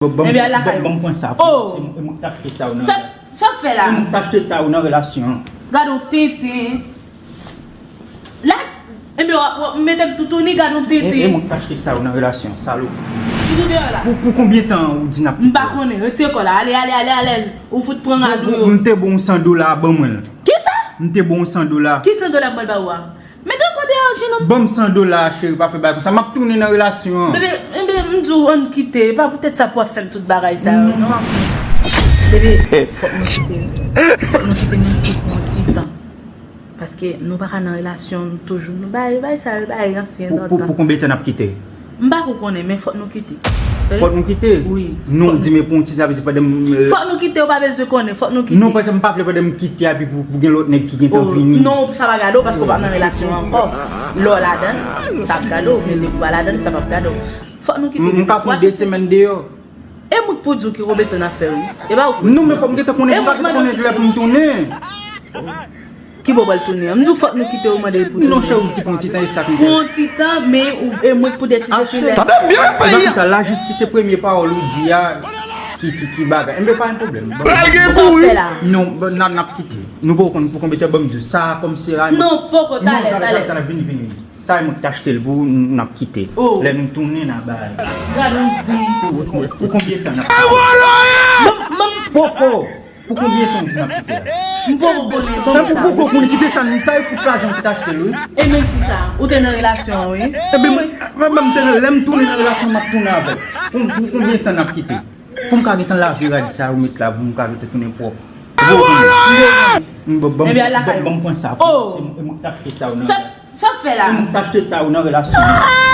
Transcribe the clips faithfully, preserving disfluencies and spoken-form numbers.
Bon, bon, Ebyen, al lakay ou. Bon, bon, pran sa. Oh! E mwen, e mwen k t achte sa ou nan. Sa, sa w fè la? E mwen k t achte sa ou nan relasyon an. Gad yon tenten. La, ebyen, w ap, w ap mete m toutouni, gad yon tenten. E, e mwen k t achte sa ou nan relasyon, salopri. Toutou deyò la. Pou, pou konbyen tan ou di n ap kite? M pa konnen, retire kò la. Ale, ale, ale, ale. Ou fout pran radou yo. M te bon san dola, ban mwen l. Kisa? M te bon san dola. Ki san dola m pral ba ou a? Mete w kò deyò, jenòm. Ban m san dola, cheri, pa fè bagay konsa. M ap tounen nan relasyon an. Bebe, enben, m di w, ann kite. E pa poutèt sa pou w ap fè m tout bagay sa yo, non. Bebe, fòk nou kite. Fòk nou kite nou isit pou yon ti tan. Paske nou pa ka nan relasyon, nou toujou, nou bay, bay sa yo, bay ansyen. Pou, pou, pou konbyen tan n ap kite? M pa ko konnen, men fòk nou kite. Fòk nou kite? Wi. Non, di men pou yon ti, sa vle di pandan m, euh, fòk nou kite, ou pa bezwen konnen, fòk nou kite. Non, paske m pa vle pandan m kite a, epi pou, pou gen lòt nèg ki gentan vini. Oh, non, sa pa gade w, paske w pa nan relasyon ankò. Lè w ladan, sa ap gade w, men depi w pa ladan, sa p ap gade w. Fòk nou kite. M, m ka fè de semèn deyò. E mwen k pou di w ki konbyen tan n ap fè, wi. E pa ou k pou di m. Non, men fòk m gentan konnen, m pa gentan konnen lè pou m tounen. Ki bò w pral tounen an? M di w fòk nou kite, ou mande pou tounen. Non, cheri, ti, pou yon ti tan, e sa k m te. Pou yon ti tan, men ou, e mwen k pou deside ki lè. Tande byen, peyi a. Sa, lajistis se premye pawòl ou di a ki, ki, ki bagay. Enben, pa gen pwoblèm. Pral gen kouri. Sa w fè la? Non, bon, n a, n ap kite. Nou poko konn pou konbyen tan, ban m di w. Sa a kòm se a. Non, poko, talè, talè, talè, vini, vini, vini. Sa e mwen ki t achte l pou ou, n ap kite. Oh. Lè nou tounen, n a bay. Gad yon zen. Pou, pou, pou konbyen tan n ap kite? Ban m, ban m. Poko. Pou konbyen tan w di n ap kite a? M poko konnen, ban m sa. Tankou poko konnen, kite sa, sa e fout lajan ki t achte l, wi. E menm si sa, ou te nan relasyon an, wi. Ebyen, mwen, mwen, mwen, m te nan, lè m tounen nan relasyon, m ap tounen avè l. Pou, pou konbyen tan n ap kite? Pou m ka gentan lave rad sa yo met la, pou m ka gentan tounen pwòp. Ebyen, al lakay ou. Bon, bon, pran sa. Oh! E mwen, e mwen k t achte sa yo nan. Sa, sa w fè la? E mwen k t achte sa yo nan relasyon.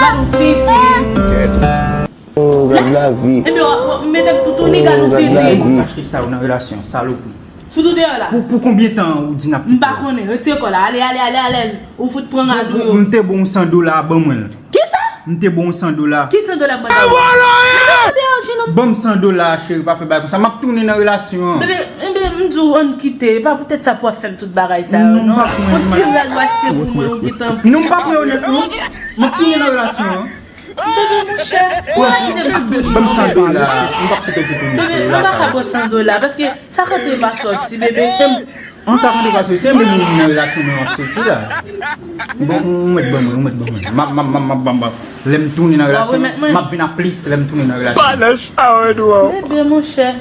Gad yon tenten. Oh, gad lavi. Ebyen, w ap, w ap mete m toutouni, gad yon tenten. E mwen k t achte sa yo nan relasyon, salopri. Fout ou deyò la. Pou, pou konbyen tan ou di n ap kite? M pa konnen. Retire kò la. Ale, ale, ale, ale. Ou fout pran radou yo. M te bon san dola, ban mwen l. Kisa? M te bon san dola. Ki san dola m pral ba ou? Mete w deyò, jenòm. Ban m san dola, cheri, pa fè bagay konsa. M ap tounen nan relasyon an. Bebe, enben, m di w, ann kite. E pa poutèt sa pou w ap fè m tout bagay sa yo, non. Non, m pa pran. Yon ti rad ou achte pou mwen, ou gentan. Non, m pa pran yo nèt, non. M ap tounen nan relasyon an. Bebe, monchè, ou pa kite m toutouni. Ban m san dola. M p ap kite toutouni. Bebe, m pa ka ba w san dola, paske sa k antre pa sòti, bebe. An, sa k antre pa sòti, men moun nan relasyon mwen ap soti la. Bon, ou mèt ban mwen, ou mèt ban mwen. M ap, m ap, m ap, m ap, m ap, m ap. Lè m tounen nan relasyon, m ap vin a plis lè m tounen nan relasyon. Pa nan chawèd ou an. Bebe, monchè.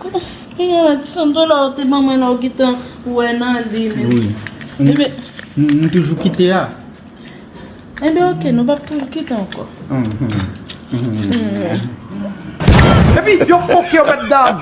Kounya, san dola ou te ban mwen la, ou gentan wè nan li, men. Wi. Bebe. M, m toujou kite a. Enben, oke, nou p ap toujou kite ankò. Mhm. Mhm. Epi, yo, oke, yo, mèt dam.